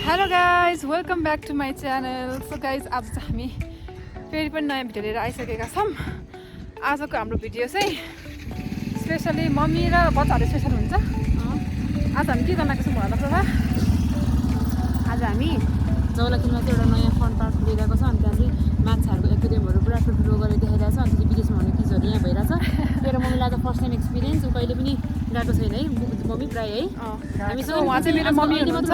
Hello guys welcome back to my channel. So guys आज चाहिँ हामी फेरि पनि नयाँ भिडियो लिएर आइसकेका छौँ। आजको हाम्रो भिडियो चाहिँ स्पेसली मम्मी र बच्चाहरू स्पेसल हुन्छ। आज हामी के गर्न आएको छौँ होला प्रभा? आज हामी जौलाखिलमा चाहिँ एउटा नयाँ फन पार्क खोलिरहेको छ अनि त्यहाँ चाहिँ माछाहरूको एक्वेरियमहरू पुरा ठुल्ठुलो गरेर देखाइरहेको छ। अनि चाहिँ विदेशमा हुने चिजहरू यहाँ भइरहेछ। मेरो मम्मीलाई त फर्स्ट टाइम एक्सपिरियन्स, ऊ कहिले पनि गएको छैन है मम्मी प्रायः है। हामीसँग उहाँ चाहिँ मेरो मम्मी हुनुहुन्छ।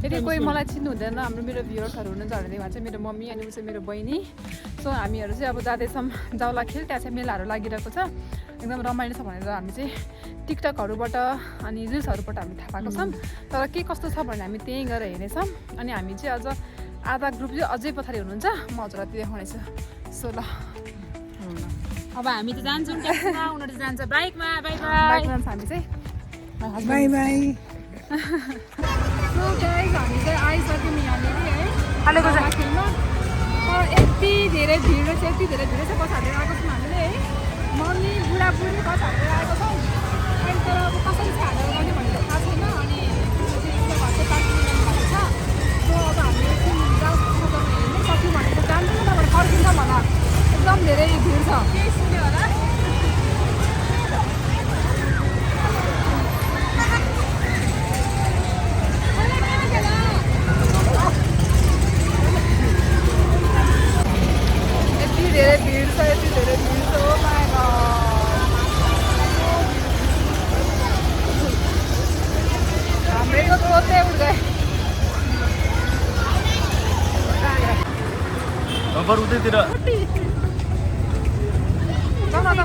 यदि कोही मलाई चिन्नु हुँदैन, हाम्रो मेरो भ्युवर्सहरू हुनुहुन्छ भने उहाँ चाहिँ मेरो मम्मी अनि ऊ चाहिँ मेरो बहिनी। सो हामीहरू चाहिँ अब जाँदैछौँ जौलाखिल। त्यहाँ चाहिँ मेलाहरू लागिरहेको छ, एकदम रमाइलो छ भनेर हामी चाहिँ टिकटकहरूबाट अनि रिल्सहरूबाट हामी थाहा पाएको छौँ। तर के कस्तो छ भने हामी त्यहीँ गएर हेर्नेछौँ। अनि हामी चाहिँ अझ आधा ग्रुप चाहिँ अझै पछाडि हुनुहुन्छ, म हजुरलाई त्यो देखाउनेछु। सो ल अब हामी त जान्छौँ ट्याक्सीमा, उनीहरू चाहिँ जान्छ बाइकमा। By by. बाइकमा जान्छ हामी चाहिँ। By by. सो गाइज हामी चाहिँ आइसक्यौँ यहाँनिर है हालेको छ। जौलाखिलमा। तर यति धेरै भिड रहेछ, यति धेरै भिड रहेछ। पछाडि आएको छौँ हामीले है, मम्मी बुढाबुढी पछाडि आएको छौँ। अनि तर अब कसरी चाहिँ हालेर गर्ने भनेर थाहा छैन। अनि घर चाहिँ पार्किङ गर्नुभएको छ। सो अब हामी एकछिन हेर्नै सक्यौँ भने त जान्छौँ, नभए फर्किन्छौँ होला। एकदम धेरै भिड छ। केही सुन्यो होला? यति धेरै भिड छ, यति धेरै भिड छ। Oh my god. हाम्रै तो रोते उठ गए। खबर उतैतिर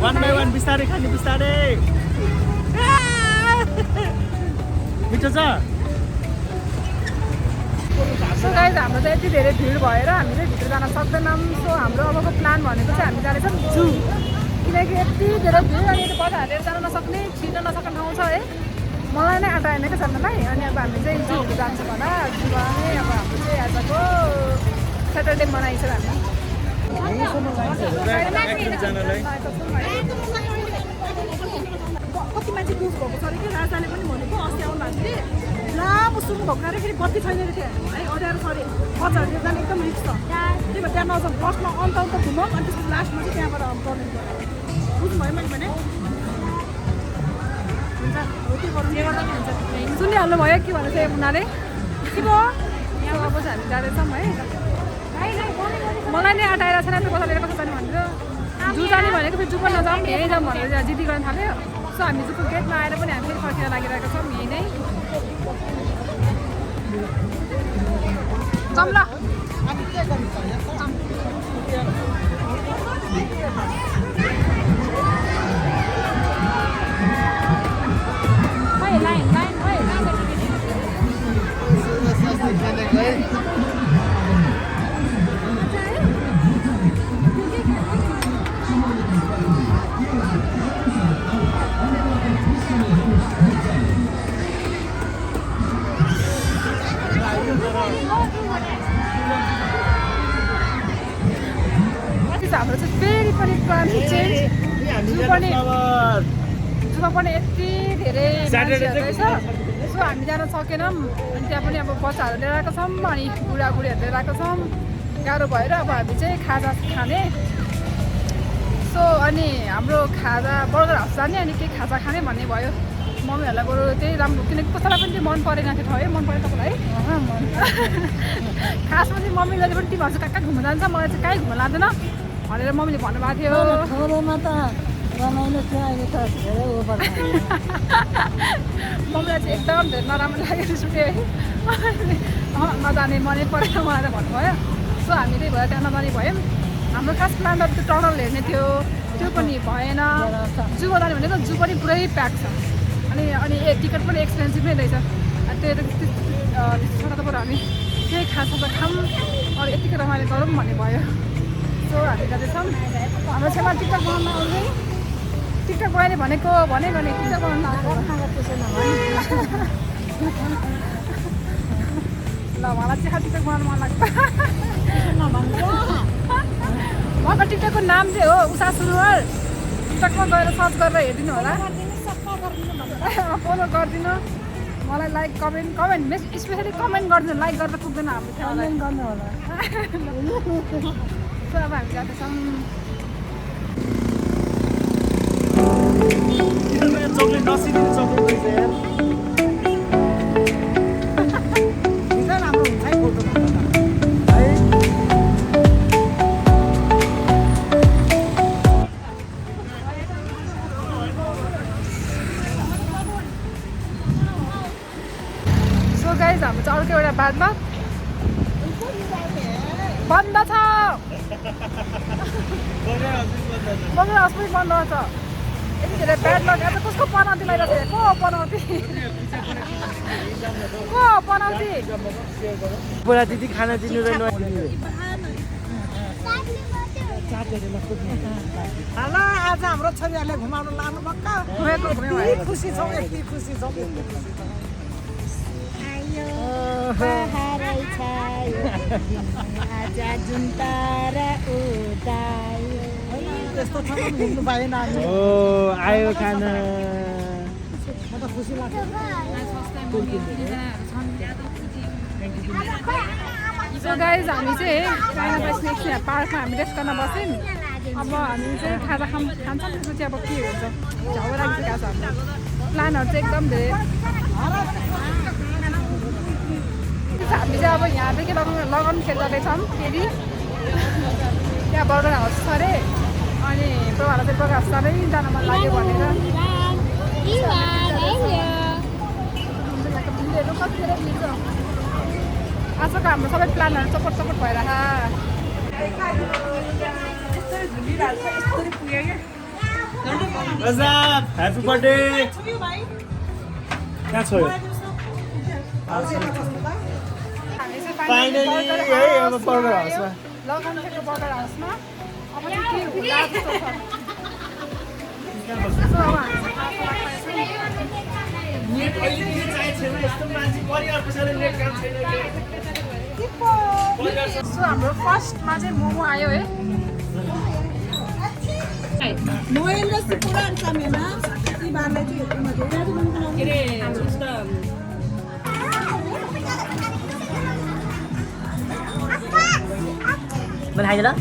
वन बाई वन बिस्तारै खाने, बिस्तारै। मिठो छ। सो गाइज हाम्रो चाहिँ यति धेरै भिड भएर हामी चाहिँ भित्र जान सक्दैनौँ। सो हाम्रो अबको प्लान भनेको चाहिँ हामी जानेछौँ जू, किनकि यति धेरै भिड अनि यति पछि हालेर जान नसक्ने, छिर्न नसक्ने ठाउँ छ है। मलाई नै आँटा हेर्नेको छन्नलाई। अनि अब हामी चाहिँ जूहरू जान्छौँ होला। जूमा नै अब हाम्रो चाहिँ आजको स्याटरडे मनाइन्छ हामी। कति मान्छे बुक भएको छ अरे कि राजाले पनि भनेको अस्ति आउनु भएको थिएँ। लामो सुन्नु भएको कारण फेरि बत्ती छैन रहेछ है, अँध्यारो छ अरे। बच्चाहरू जानु एकदम रिक्स छ। त्यही भएर त्यहाँ नजाउँ, फर्स्टमा अन्त घुमौँ अनि त्यसपछि लास्टमा चाहिँ त्यहाँबाट गर्ने बुझ्नुभयो मैले भने। हुन्छ हो त्यो गरौँ, जे गर्दा पनि हुन्छ। सुनिहाल्नु भयो के भन्छ उनीहरूले? के भयो यहाँ अब चाहिँ हामी जाँदैछौँ है। मलाई नै आँटाएर छैन त्यो कसैले कस्तो जाने भनेर। जू जाने भनेको फेरि जू पनि नजाउँ, यहीँ जाउँ भनेर जिद्दी गर्न थाल्यो। सो हामी जूको गेटमा आएर पनि हामी फेरि फर्केर लागिरहेको छौँ यहीँ नै। जाउँ ल। लाइन लाइन हाम्रो चाहिँ फेरि पनि प्लान चेन्ज। जुमा पनि यति धेरै मान्छेहरू रहेछ। सो हामी जान सकेनौँ। अनि त्यहाँ पनि अब बच्चाहरू लिएर आएको छौँ अनि बुढाबुढीहरू लिएर आएको छौँ। गाह्रो भएर अब हामी चाहिँ खाजा खाने। सो अनि हाम्रो खाजा बर्गर हाउस जाने अनि के खाजा खाने भन्ने भयो। मम्मीहरूलाई बरु त्यही राम्रो, किनकि कसैलाई पनि त्यो मन परेन थियो ठाउँ है। मन पऱ्यो तपाईँलाई? खासमा चाहिँ मम्मी जहिले पनि टिमहरू चाहिँ कहाँ कहाँ घुम्न जान्छ, मलाई चाहिँ कहीँ घुम्न लाँदैन भनेर मम्मीले भन्नुभएको थियो। ठुलोमा त रमाइलो थियो, अहिले त धेरै ओभर। मम्मीलाई चाहिँ एकदम धेरै नराम्रो लागेको सुटे है। नजाने मनै परेन मलाई भन्नुभयो। सो हामी त्यही भएर त्यहाँ नजाने भयौँ। हाम्रो खास प्लान त त्यो टनल हेर्ने थियो, त्यो पनि भएन। जूमा जाने भनेको जू पनि पुरै प्याक छ। अनि टिकट पनि एक्सपेन्सिभ नै रहेछ। अनि त्यो छोटा त हामी केही खासा त खाऊँ अरू यतिकै रमाइलो गरौँ भन्ने भयो। सो हामी जाँदैछौँ। हाम्रो छेउमा टिकटक बनाउन आउँदै टिकटक बनाउने भनेको भने टिकटक बनाउन आएको ल। मलाई चाहिँ टिकटक बनाउनु मन लाग्छ। उहाँको टिकटकको नाम चाहिँ हो उषा सुरुवाल। टिकटकमा गएर सर्च गरेर हेरिदिनु होला, फलो गरिदिनु। मलाई लाइक कमेन्ट स्पेसली कमेन्ट गर्दैन, लाइक गरेर पुग्दैन हाम्रो च्यानललाई गर्नु होला। सो अब हामी जाँदैछौँ। चक्लेट नसिदिनु चक्लेट रहेछ यार। गाइज हाम्रो चाहिँ अर्को एउटा बादमा बन्द छ, बगेर हस्पिटल बन्द छ। यति धेरै ब्याड लक। आज कसको पनौती लगाइरहेको छ? को पनौती? को पनौती? बोला दिदी खाना दिनु र हेलो, आज हाम्रो छोरीहरूले घुमाउनु लानु भक्क खुसी छौँ, यति खुसी छौँ। पहाडै छायो आज जुन तारा उदायो। त्यस्तो छ घुम्नु पाएन हामी। ओ आयो खाना। म त खुसी लाग्छ। सो गाइज हामी चाहिँ चाइना बाइस नेक्स्ट यहाँ पार्कमा हामी रेस्ट गर्न बस्यौँ। अब हामी चाहिँ खाजा खान्छौँ, त्यसपछि अब के हुन्छ झगडा लागिसकेको छ हाम्रो। प्लानहरू चाहिँ एकदम धेरै। हामी चाहिँ अब यहाँदेखि लगाउनु खेल जाँदैछौँ फेरि। त्यहाँ बर्गर हाउस छ अरे, अनि प्रभालाई चाहिँ बर्गर हाउस साह्रै जान मन लाग्यो भनेर। आजको हाम्रो सबै प्लानहरू चपट भइरह। Happy birthday. कहाँ छ यो? फाइनली है अब बर्गर हाउसमा लगाउनु थियो बर्गर हाउसमा। अब चाहिँ के होला जस्तो छ। सो अब हामी सो हाम्रो फर्स्टमा चाहिँ मोमो आयो है। Mình hay rồi đó.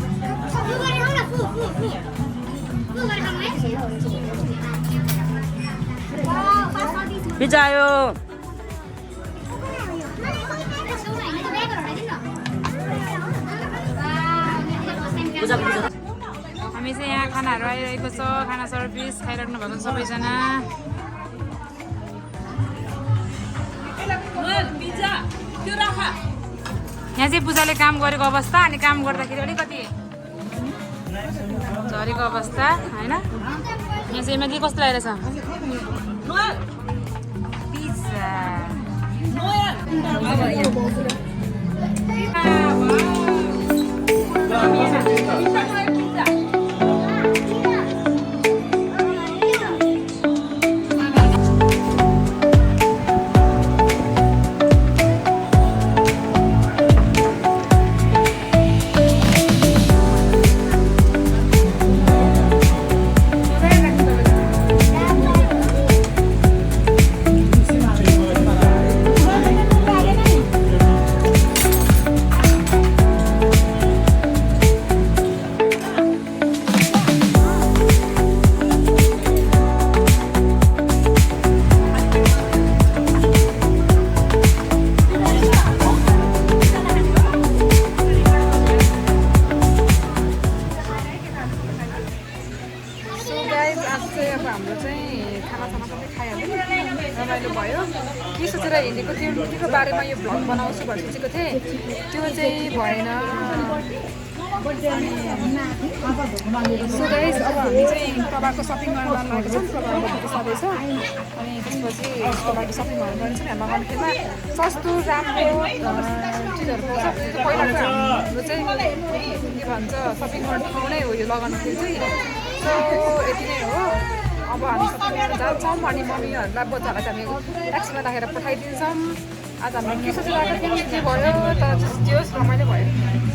Pizza yo. हामी चाहिँ यहाँ खानाहरू आइरहेको छ, खाना सर्भिस खाइराख्नु भएको छ सबैजना। यहाँ चाहिँ पूजाले काम गरेको अवस्था, अनि काम गर्दाखेरि अलिकति झरेको अवस्था होइन। यहाँ चाहिँ एमाले कस्तो लागेको छ? पिज्जा रमाइलो भयो। के सोचेर हिँडेको थियो के बारेमा यो भ्लग बनाउँछु भनेर सोचेको थिएँ, त्यो चाहिँ भएन। सो गाइस अब हामी चाहिँ प्रभाको सपिङ गर्न लागेको छौँ। प्रभाको सधैँ छ, अनि त्यसपछि प्रभाको सपिङ गर्न जान्छौँ। हामी लगाउनुखेमा सस्तो राम्रो चिजहरू पाउँछ। पहिलाको हाम्रो चाहिँ के भन्छ सपिङ गर्ने ठाउँ नै हो यो लगाउनुखेल चाहिँ। सो यति नै हो। अब हामी सपिङ गर्न जान्छौँ, अनि मम्मीहरूलाई बच्चाहरूलाई चाहिँ हामी ट्याक्सीमा राखेर पठाइदिन्छौँ। आज हामीले के सोचेर आएको थियौँ के भयो, तर जे होस् रमाइलो भयो।